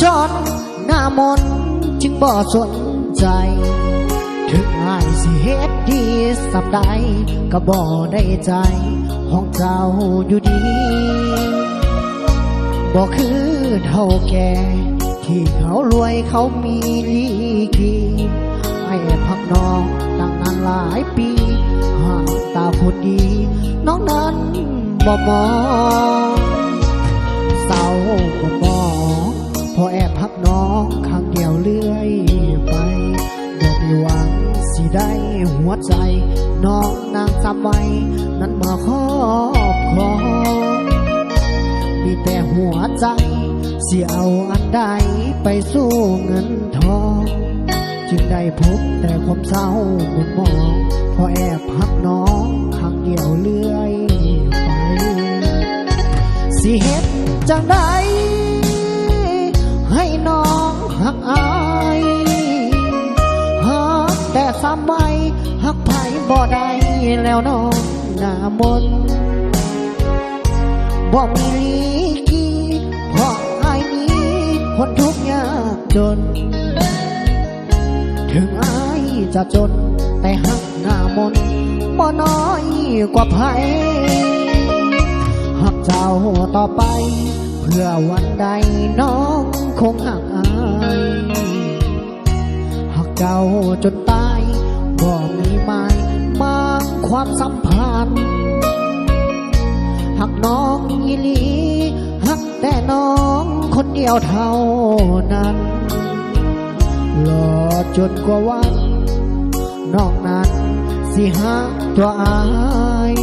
ຈອນໜ້າມົນຈຶ່ງບໍ່ສົນໃຈ ເຖິງອ້າຍຊິເຮັດດີສ່ຳໃດ ກໍບໍ່ໄດ້ໃຈຂອງເຈົ້າຢູ່ດີ. ບໍ່ຄືເຖົ້າແກ່ທີ່ເຂົາລວຍເຂົາມີລີກີ ອ້າຍແອບຮັກນ້ອງຕັ້ງນານຫຼາຍປີ ຫາກຕາຜູ້ດີ ນ້ອງນັ້ນບໍ່ມອງ ເສົ້າບໍ່ມອງ ເພາະແອບຮັກນ້ອງຂ້າງດຽວເລື້ອຍໄປ ບໍ່ມີຫວັງຊິໄດ້ຫົວໃຈ ນ້ອງນາງສາມໄວນັ້ນມາຄອບຄອງ ມີແຕ່ຫົວໃຈ ຊິເອົາອັນໃດໄປສູ້ເງິນທອງ ຈຶ່ງໄດ້ພົບແຕ່ຄວາມເສົ້າໝົນໝອງ ເພາະແອບຮັກນ້ອງຂ້າງດຽວເລື້ອຍໄປ. ຊິເຮັດຈັ່ງໃດໃຫ້ນ້ອງຮັກອ້າຍ ຮັກແຕ່ສາມໄວ ຮັກໃຜບໍ່ໄດ້ແລ້ວນ້ອງໜ້າມົນ ບໍ່ມີລີກີ ເພາະອ້າຍນີ້ຄົນທຸກຍາກຈົນ ເຖິງອ້າຍຈະຈົນ ແຕ່ຮັກໜ້າມົນບໍ່ນ້ອຍກວ່າໃຜ ຮັກເຈົ້າຕໍ່ໄປ ເພື່ອວັນໃດນ້ອງຄົງຮັກອ້າຍ ຮັກເຈົ້າຈົນຕາຍ ບໍ່ມີໝາຍໝາງຄວາມສຳພັນ ຮັກນ້ອງອີ່ຫຼີ ຮັກແຕ່ນ້ອງຄົນດຽວເທົ່ານັ້ນ ລໍຈົນກວ່າວັນນ້ອງນັ້ນຊິຮັກຕົວອ້າຍ.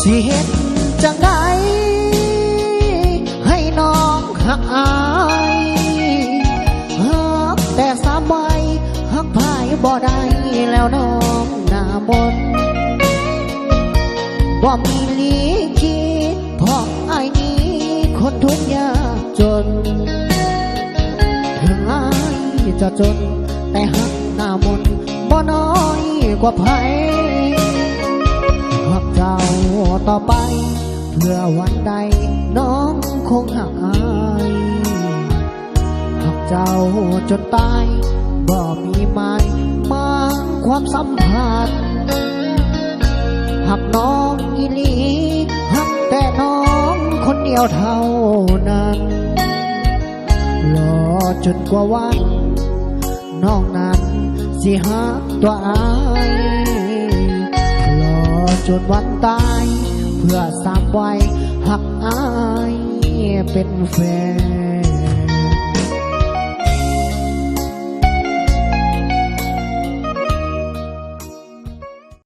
ຊິເຮັດຈັ່ງໃດໃຫ້ນ້ອງຮັກອ້າຍ ຮັກແຕ່ສາມໄວ ຮັກໃຜບໍ່ໄດ້ແລ້ວນ້ອງໜ້າມົນ ບໍ່ມີລີກີ ເພາະອ້າຍນີ້ຄົນທຸກຍາກຈົນ ເຖິງອ້າຍຈະຈົນ ແຕ່ຮັກໜ້າມົນບໍ່ນ້ອຍກວ່າໃຜ ຮັກເຈົ້າຕໍ່ໄປ ເພື່ອວັນໃດນ້ອງຄົງຮັກອ້າຍ ຮັກເຈົ້າຈົນຕາຍ ບໍ່ມີໝາຍໝາງຄວາມສຳພັນ ຮັກນ້ອງອີ່ຫຼີ ຮັກແຕ່ນ້ອງຄົນດຽວເທົ່ານັ້ນ ລໍຈົນກວ່າວັນ ນ້ອງນັ້ນຊິຮັກຕົວອ້າຍ ລໍຈົນວັນຕາຍ ເພື່ອສາມໄວຮັກອ້າຍເປັນແຟນ.